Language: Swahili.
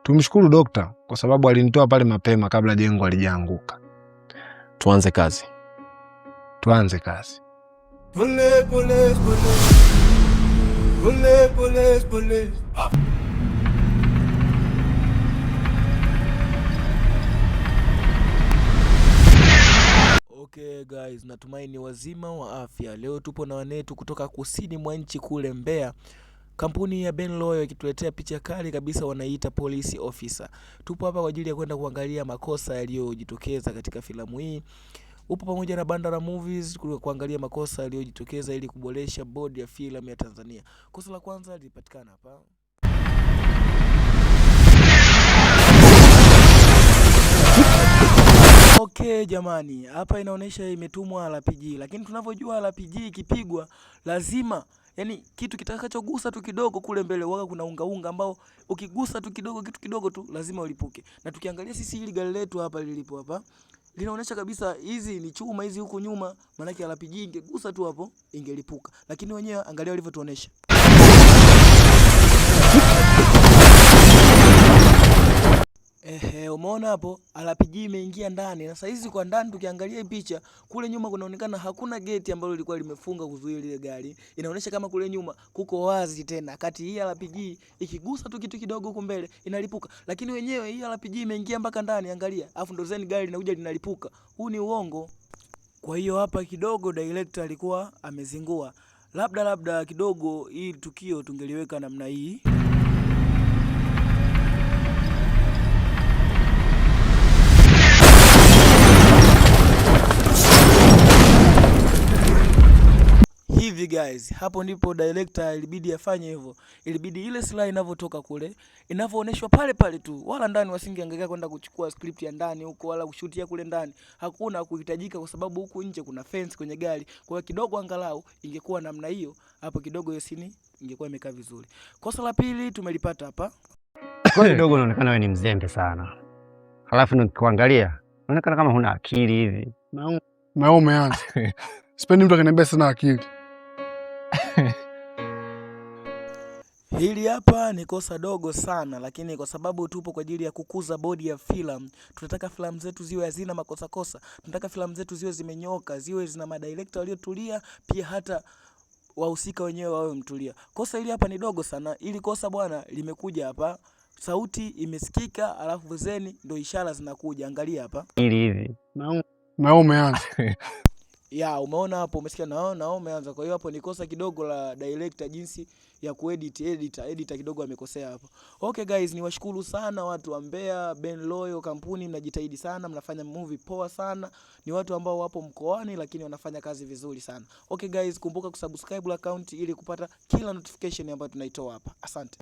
Tumshukuru dokta kwa sababu alinitoa pale mapema kabla jengo halijaanguka. Tuanze kazi. Tuanze kazi. Pole, pole, pole. Pole, pole, pole. Okay guys, natumai ni wazima wa afya. Leo tupo na wanetu kutoka kusini mwa nchi kule Mbeya. Kampuni ya Ben Loyal ikituletea picha kali kabisa, wanaiita Police Officer. Tupo hapa kwa ajili ya kwenda kuangalia makosa yaliyojitokeza katika filamu hii. Upo pamoja na Bandara Movies kuangalia makosa yaliyojitokeza ili kuboresha bodi ya filamu ya Tanzania. Kosa la kwanza lilipatikana hapa. Okay jamani, hapa inaonyesha imetumwa RPG, lakini tunavyojua RPG ikipigwa lazima, yani kitu kitakachogusa tu kidogo kule mbele waga kuna unga unga ambao ukigusa tu kidogo kitu kidogo tu lazima ulipuke. Na tukiangalia sisi hili gari letu hapa lilipo hapa linaonyesha kabisa hizi ni chuma hizi huku nyuma, maanake RPG ingegusa tu hapo ingelipuka, lakini wenyewe angalia walivyotuonesha. Ehe, umeona hapo RPG imeingia ndani na saizi kwa ndani tukiangalia hii picha kule nyuma kunaonekana hakuna geti ambalo lilikuwa limefunga kuzuia lile gari. Inaonyesha kama kule nyuma kuko wazi tena. Kati hii RPG ikigusa tu kitu kidogo huku mbele inalipuka. Lakini wenyewe hii RPG imeingia mpaka ndani, angalia. Alafu ndo zeni gari linakuja linalipuka. Huu ni uongo. Kwa hiyo hapa kidogo director alikuwa amezingua. Labda kidogo hii tukio tungeliweka namna hii. Hivi guys, hapo ndipo director ilibidi afanye hivyo. Ilibidi ile silaha inavyotoka kule, inavyoonyeshwa pale pale tu, wala ndani wasingeangalia kwenda kuchukua script ya ndani huko wala kushutia kule ndani. Hakuna kuhitajika kwa sababu huku nje kuna fence kwenye gari. Kwa hiyo kidogo angalau ingekuwa namna hiyo, hapo kidogo hiyo sini ingekuwa imekaa vizuri. Kosa la pili tumelipata hapa. Kwa kidogo unaonekana wewe ni mzembe sana, halafu nikikuangalia unaonekana kama huna akili hivi. Na wewe umeanza. Sipendi mtu akiniambia sina akili. Hili hapa ni kosa dogo sana, lakini kwa sababu tupo kwa ajili ya kukuza bodi ya filamu, tunataka filamu zetu ziwe hazina makosa kosa, tunataka filamu zetu ziwe zimenyoka, ziwe zina madirekta waliotulia, pia hata wahusika wenyewe wawe mtulia. Kosa hili hapa ni dogo sana, ili kosa bwana limekuja hapa, sauti imesikika, alafu zeni ndo ishara zinakuja. Angalia hapa Akili hivi. Na wewe umeanza. Ya, umeona hapo, umesikia na umeanza. Kwa hiyo hapo ni kosa kidogo la director jinsi ya kuedit, editor kidogo amekosea hapo. Okay guys, niwashukuru sana watu wa Mbeya, Ben Loyal kampuni, mnajitahidi sana, mnafanya movie poa sana. Ni watu ambao wapo mkoani lakini wanafanya kazi vizuri sana. Okay guys, kumbuka kusubscribe account ili kupata kila notification ambayo tunaitoa hapa. Asante.